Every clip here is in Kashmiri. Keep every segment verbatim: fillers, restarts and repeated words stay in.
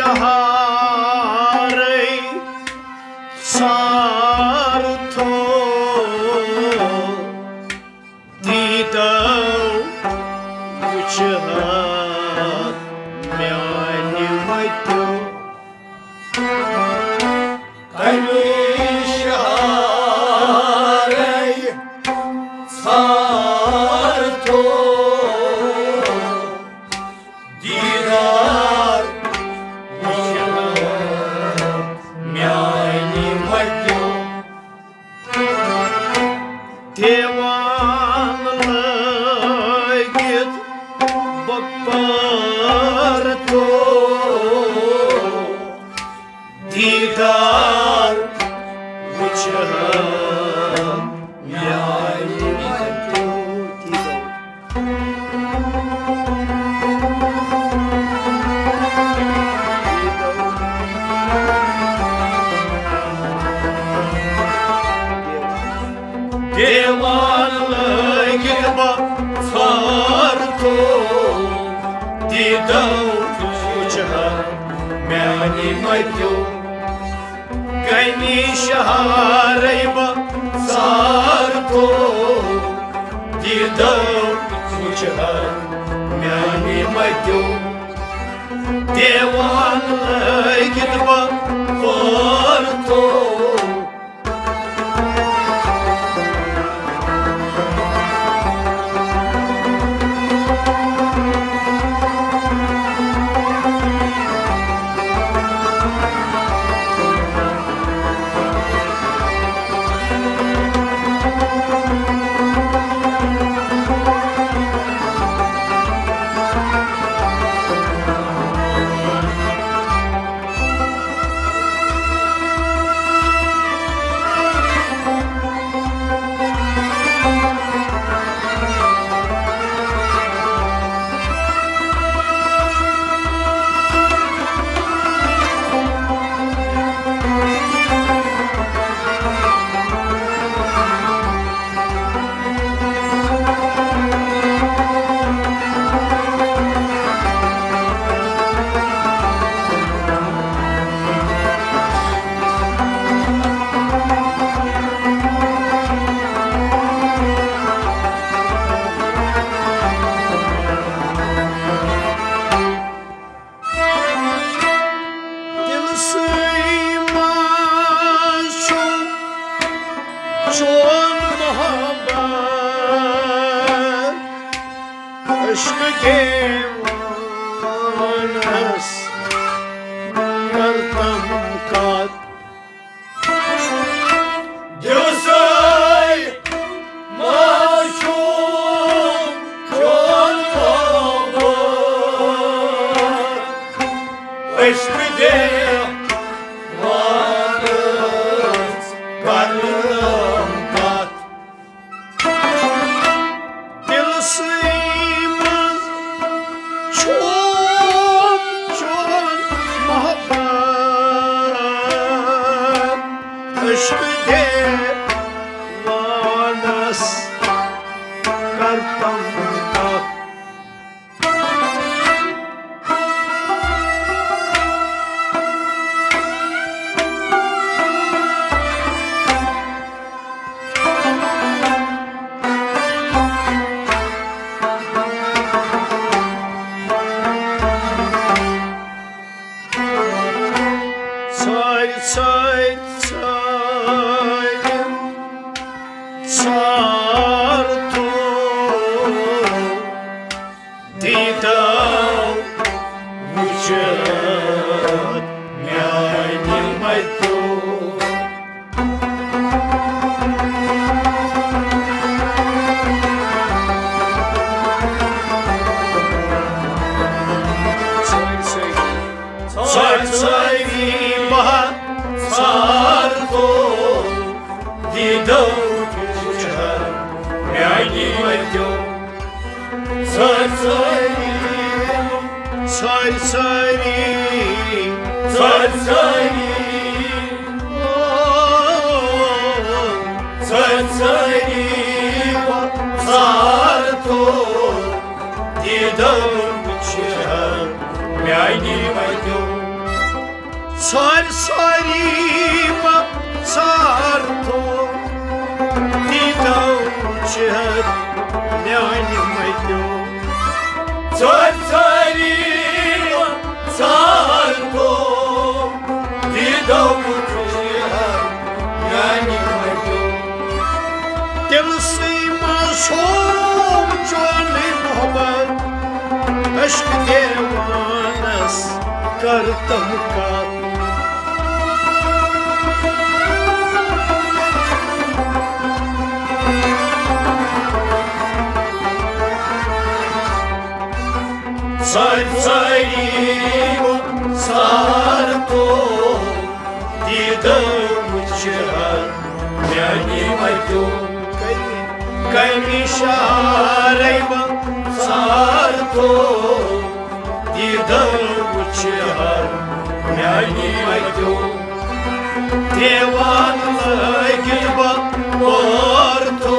شہارے سار تھو، دیدو وچھت میانہِ متیو۔ کمی شہارے سار تھو، دیدار وچھت میانہِ متیو۔ دیوان لٲگِتھ بہٕ پرتو، دیدار وچھت میانہِ متیو۔ دیوان لٲگِتھ بہٕ ژھار تو، دیدو وچھت میانہِ متیو۔ کمی شہارے بہٕ ژھار تو، دیدو وچھت میانہِ متیو۔ دیوان لٲگِتھ بہٕ پرتو۔ دِلسٕے منٛز چھُم چون محبت، عشق دیوانس کرتم کتھ۔ دِلسٕے منٛز چھُم چون محبت، عشق دیوانس کرتم کتھ۔ دِلسٕے منٛز چھُم چون محبت، عشق دیوانس کرتم کتھ۔ ژھٲرۍ، ژھٲرۍ، ژھٲرۍ، ژھار تو۔ دیدو وُچھتھ میانہِ مَتیو۔ ژھٲرۍ ژھٲری بہار ژھار تو، دیدو وُچھتھ میانہِ مَتیو۔ ژھٲرۍ ژھٲری، ژھٲرۍ ژھٲری، ژھٲرۍ ژھٲری، او، ژھٲرۍ ژھٲری ژھار تو، دیدو وُچھتھ میانہِ مَتیو۔ ژھارِ ژھاری بہٕ ژھار تو، دیٖدو چھِ میانہِ مَتیو۔ ژھارِ ژھاری بہٕ ژھار تو، دیٖدو چھِ میانہِ مَتیو۔ دِلسٕے منٛز سوم چونٕے محبت، عشق دیوانس کر تم کتھ۔ ژھارِ ژھاری بہٕ ژھار تو، دیٖدو چھِ میانہِ مَتیو۔ کمہِ شارے بہٕ ژھار تو، دیٖدو چھِ میانہِ مَتیو۔ دیوان لٲگِتھ بہٕ اور تو۔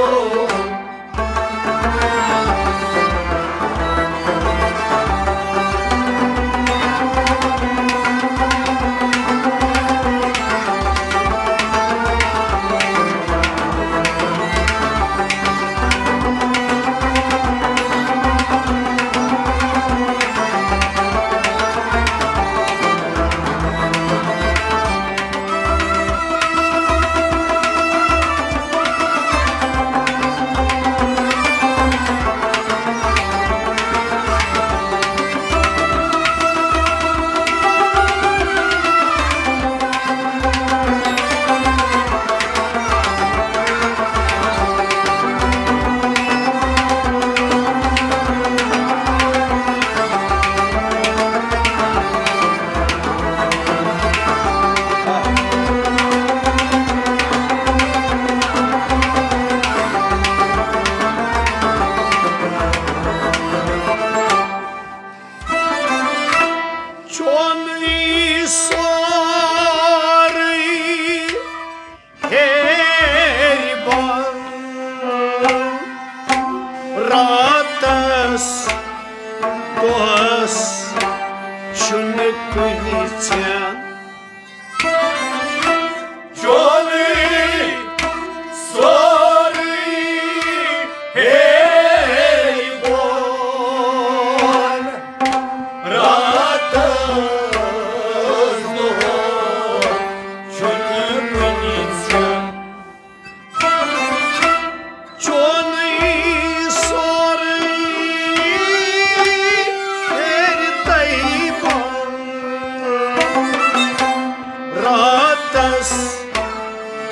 چونٕے سورُے ہیرِ بۄن۔ راتس دۄہس چھُنہٕ کُنہِ ژھٮ۪ن۔ چونٕے سورُے ہیرِ بۄن۔ راتس دۄہس چھُنہٕ کُنہِ ژھٮ۪ن۔ چونٕے سورُے ہیرِ تۄہہِ بۄن۔ راتس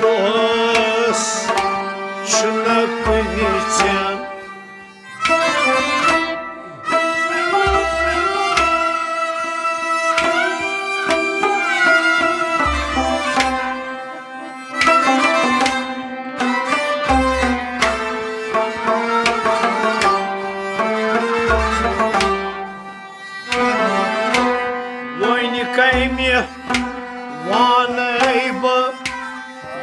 دۄہس چھُنہٕ کُنہِ ژھٮ۪ن۔ وۄنۍ کمہِ وانَے بہٕ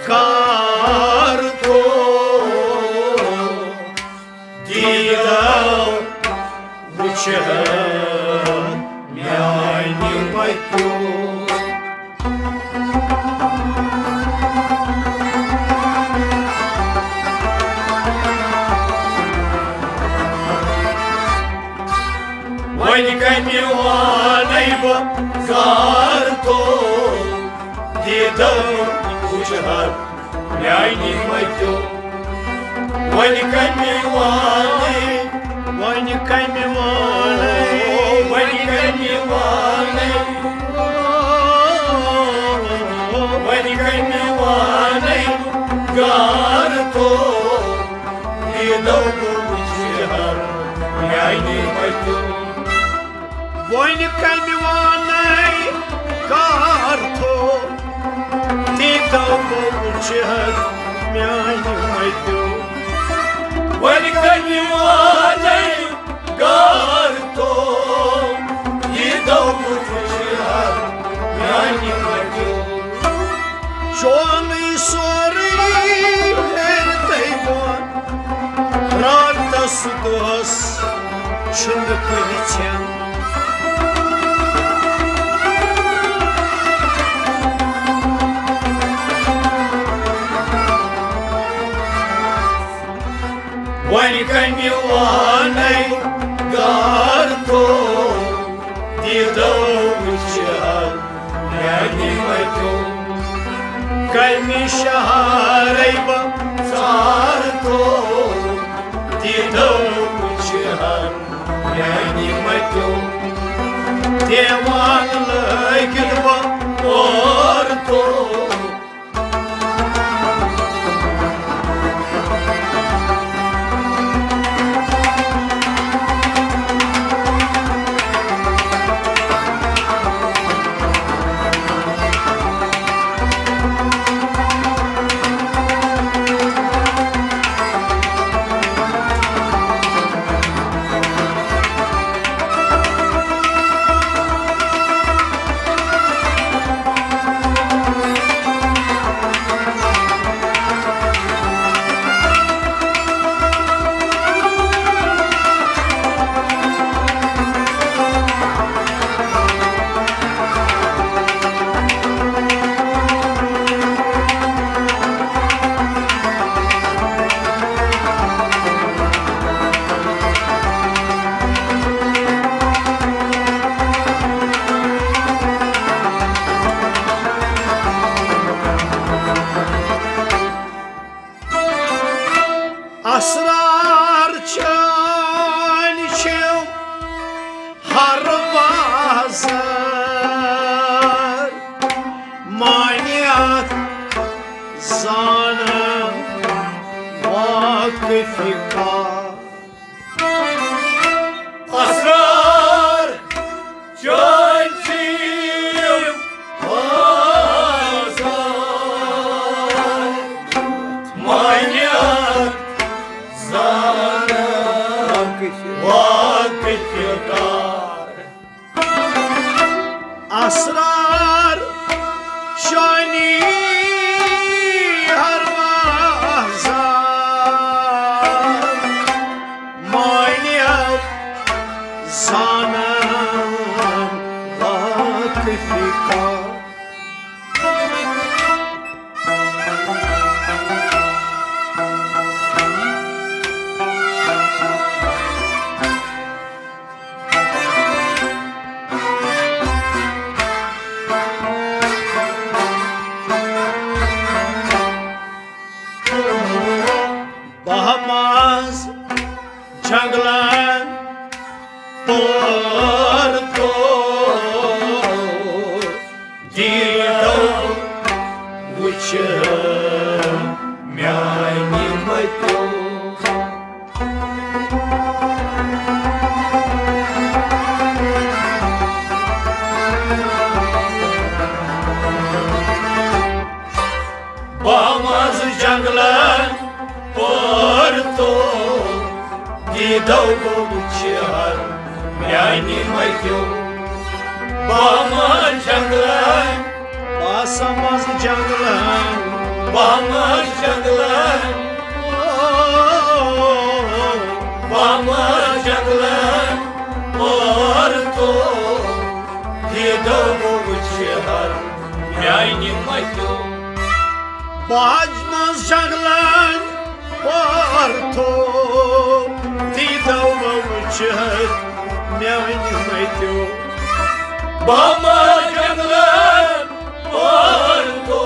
کار تو، دیٖدو وٕچھِ میانہِ مَتیو۔ وۄنۍ کمہِ وانَے بہٕ کار تو، دیٖدو وٕچھِ میانہِ مَتیو۔ وۄنۍ کمہِ وانَے، وۄنۍ کمہِ وانَے، وۄنۍ کمہِ وانَے، وۄنۍ کمہِ وانَے کار تو، دیٖدو وٕچھِ میانہِ مَتیو۔ وۄنۍ کمہِ وانَے کار تو، دیٖدو وٕچھِ میانہِ مَتیو۔ وۄنۍ کمہِ وانَے کار تو، دیٖدو وٕچھِ میانہِ مَتیو۔ چونٕے سورُے ہیرِ تۄہہِ بۄن۔ راتس دۄہس چھُنہٕ کُنہِ ژھٮ۪ن۔ پانے گردو دیدو وچھر میانہِ متیو، کمہِ شہرے بہٕ ژارتو دیدو وچھر میانہِ متیو، دیوان لٲگِتھ بہٕ اورتو۔ اسرار چٲنۍ چھِو ہر بازار، مانیت زانن واقف کار۔ اسرار چٲنۍ چھِو بازار، مانیت زانن واقف کار۔ اسرار چٲنۍ ہر بازار، مانیت زانن واقف کار۔ بہہ منٛز جنگلن پٲر تو دیدو وچھ میانہِ متیو۔ بہہ منٛز جنگلن پٲر تو دیدو وچھر میانہِ متیو۔ بہہ منٛز جنگلن، بہہ منٛز جنگلن، بہہ منٛز جنگلن، او، بہہ منٛز جنگلن پٲر تو دیدو وچھر میانہِ متیو۔ بہہ منٛز جنگلن پٲر تو دیدو وچھر میانہِ متیو۔ بہہ منٛز جنگلن پٲر تو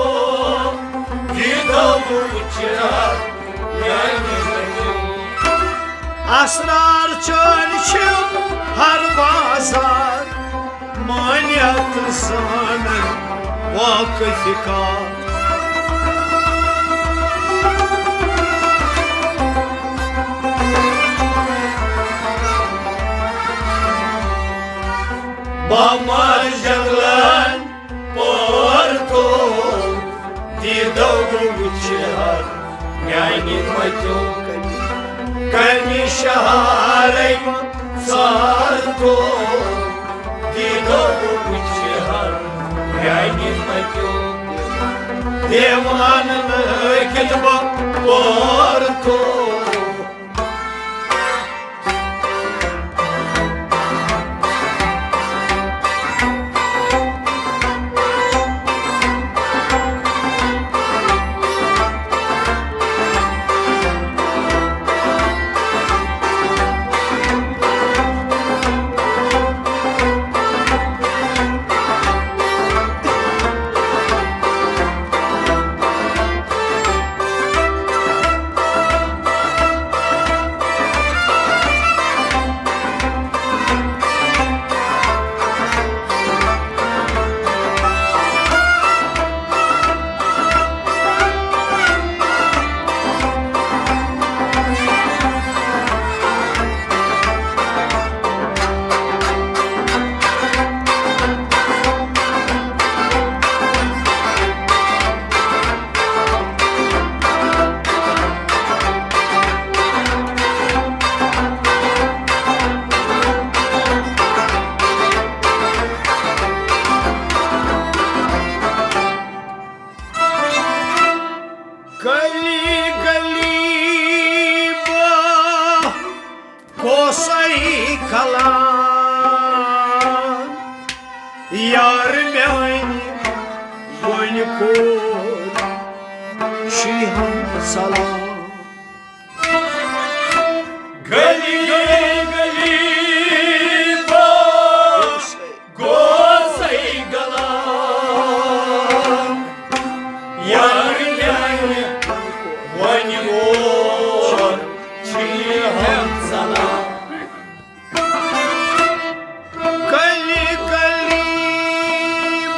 دیدو وچھر میانہِ متیو۔ اسرار چٲنۍ چھِو ہر بازار، مانیت زانن واقف کار۔ بہہ منٛز جنگلن پٲر تو دیدو وچھر میانہِ متیو۔ کمہِ شہرے ژارتو دیدو وچھر میانہِ متیو۔ دیوان لٲگِتھ بہٕ پٲر تو۔ کلام یار میانہِ، وۄنۍ کوٚر شیہم سلام۔ گلی گلی بس گوسے گلام یار میانہِ، وۄنۍ ووت شیہم سلام۔ گلی گلی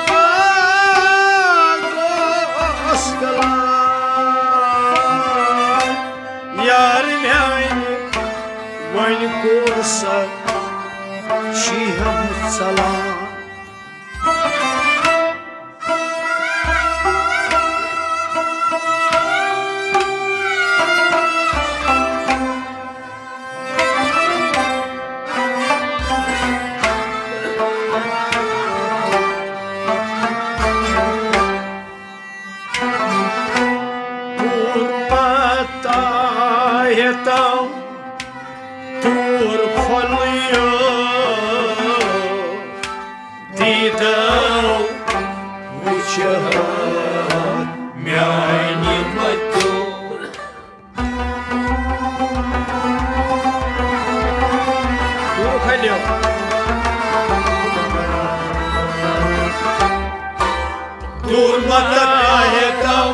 باغ اوس گلان یار میانہِ، وۄنۍ کوٚر سا شیہم سلام۔ تور متا ہیتم، تور پھلیو، دیدو وچھت میانہِ متیو۔ تور پھلیو۔ تور متا ہیتم،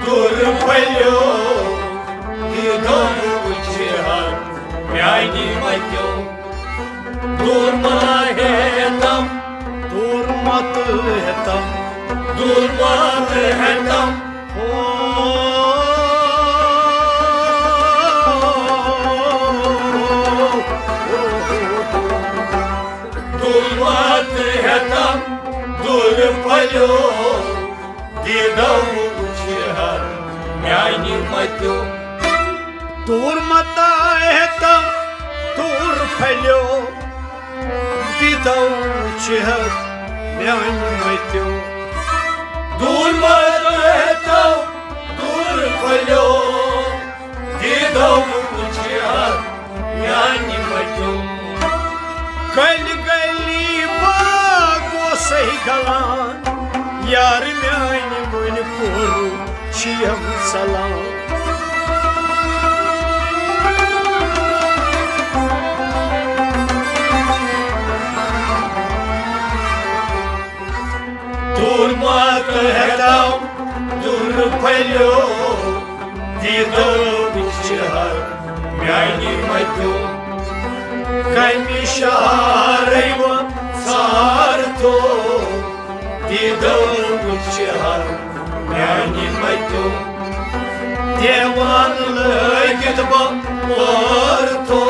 تور پھلیو، دیدو وچھت میانہِ متیو۔ تور متا ہیتم، تور متا ہیتم، تور متا ہیتم۔ تور متا ہیتم، تور پھلیو، دیدو وچھت میانہِ متیو۔ تور متا ہیتم، تور پھلیو، دیدو وچھت میانہِ متیو۔ تور متا ہیتم، تور پھلیو، دیدو وچھت میانہِ متیو۔ گلی گلی باغ اوسے گلان یار میانہِ، وۄنۍ کوٚر شیہم سلام۔ تور متا ہیتم، تور پھلیو، دیدو وچھت میانہِ متیو۔ کمہِ شہرے و سارتو، دیدو وچھت میانہِ متیو۔ دیوان لٲگِتھ بہٕ وارتو۔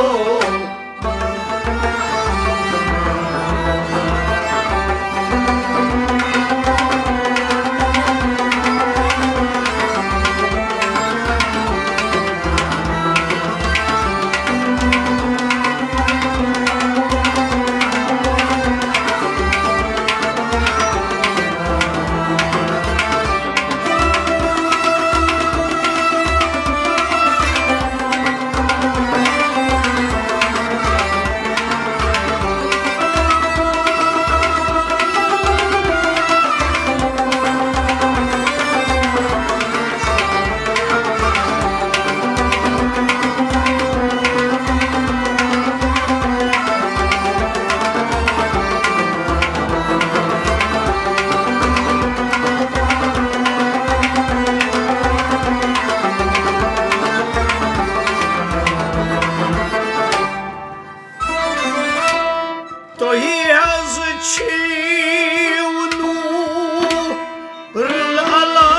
تۄہہِ حظ چھِو نوٗر لالا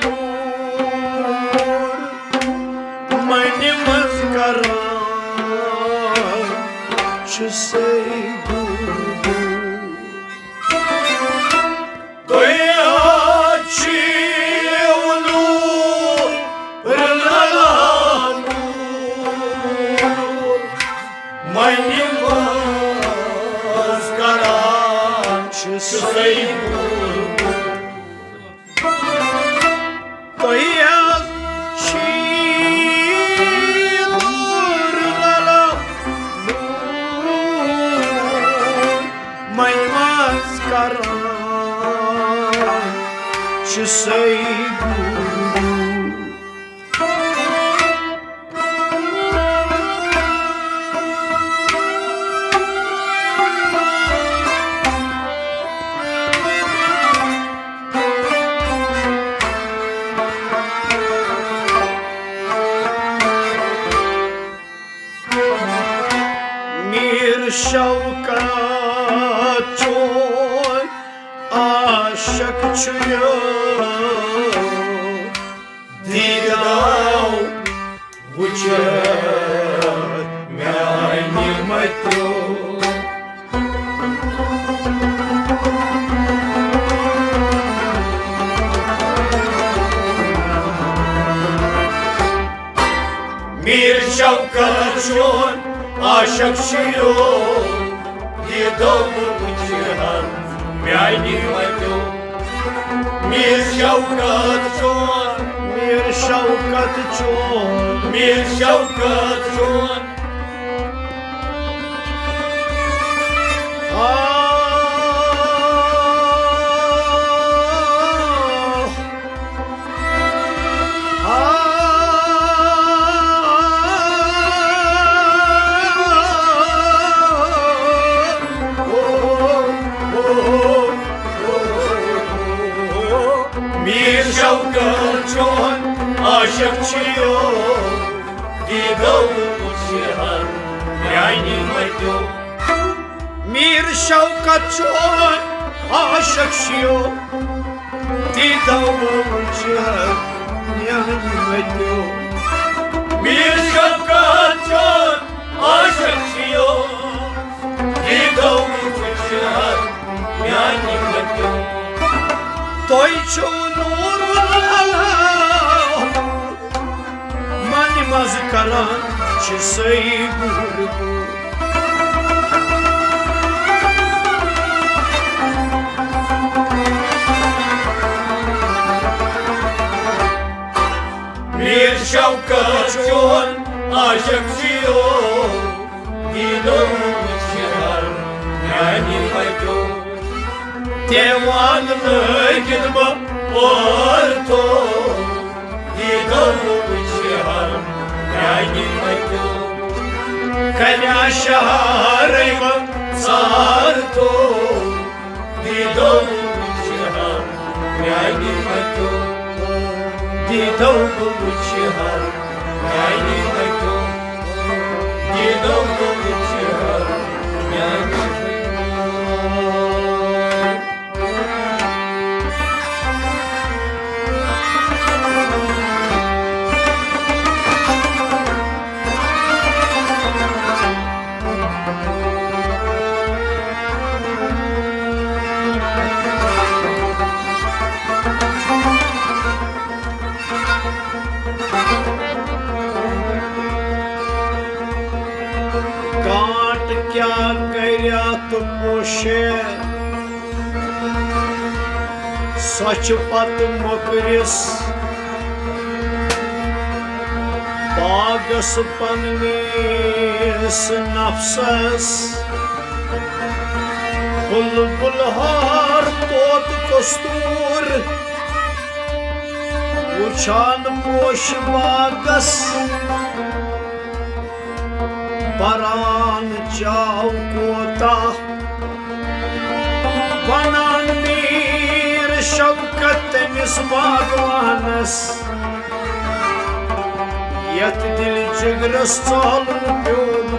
نوٗر منہِ منٛز کران چھُ سَے گوٗر۔ تۄہہِ حظ چھِو نوٗر لالا نوٗر منہِ منٛز کران چھُ سَے گوٗر۔ تۄہہِ حظ چھِو نوٗر لالا نوٗر کران چھِ سٲری گوٗر۔ میٖر شوکت چون عاشق چھُ یو، دیٖداو وٕچھِتھ میٛانہِ مَتیو۔ میٖر شوکت چون عاشق چھُ یو، دیٖدو وٕچھِ ہن میٛانہِ مَتیو۔ میٖر شوکت چون، میٖر شوکت چون، میٖر شوکت چون۔ آہ، آہ، او، او، او۔ میٖر شوکت چون عاشق چھُ یو، دیٖدو وٕچھِ ہن میٛانہِ مَتیو۔ میٖر شوکت چون عاشق چھُ یو، دیٖدو وٕچھِ ہن میٛانہِ مَتیو۔ میٖر شوکت چون عاشق چھُ یو، دیٖدو وٕچھِ ہن میٛانہِ مَتیو۔ تُہۍ چھِو نوٗر اللہ، منہِ منٛز کران چھِ سٲری گوٗر گوٗر۔ میٖر شوکت چون عاشق چھُ یو، دیٖدو وٕچھِ ہن میٛانہِ مَتیو۔ دیوان لٲگِتھ بہٕ پٲرتو، دیٖدو وٕچھِ ہن میٛانہِ مَتیو۔ کَلیٛاہ شہرَے بہٕ ژارتو، دیٖدو وٕچھِ ہن میٛانہِ مَتیو۔ دیٖدو وٕچھِ ہن میٛانہِ مَتیو۔ دیٖدو وٕچھِ ہن میٛانہِ مَتیو۔ کانٛٹہٕ کیٛاہ کَرِ اَتھ پوشہِ؟ سۄ چھِ پتہٕ مۄکرِس باغس پننِس نفسس۔ بلبل ہار طوطہٕ کستوٗر وٕچھان پوشہٕ باغس۔ پران چاو کوتاہ ونان میٖر شوکت تٔمِس باغوانس، یتھ دِل جگرس ژالُن پیوٚم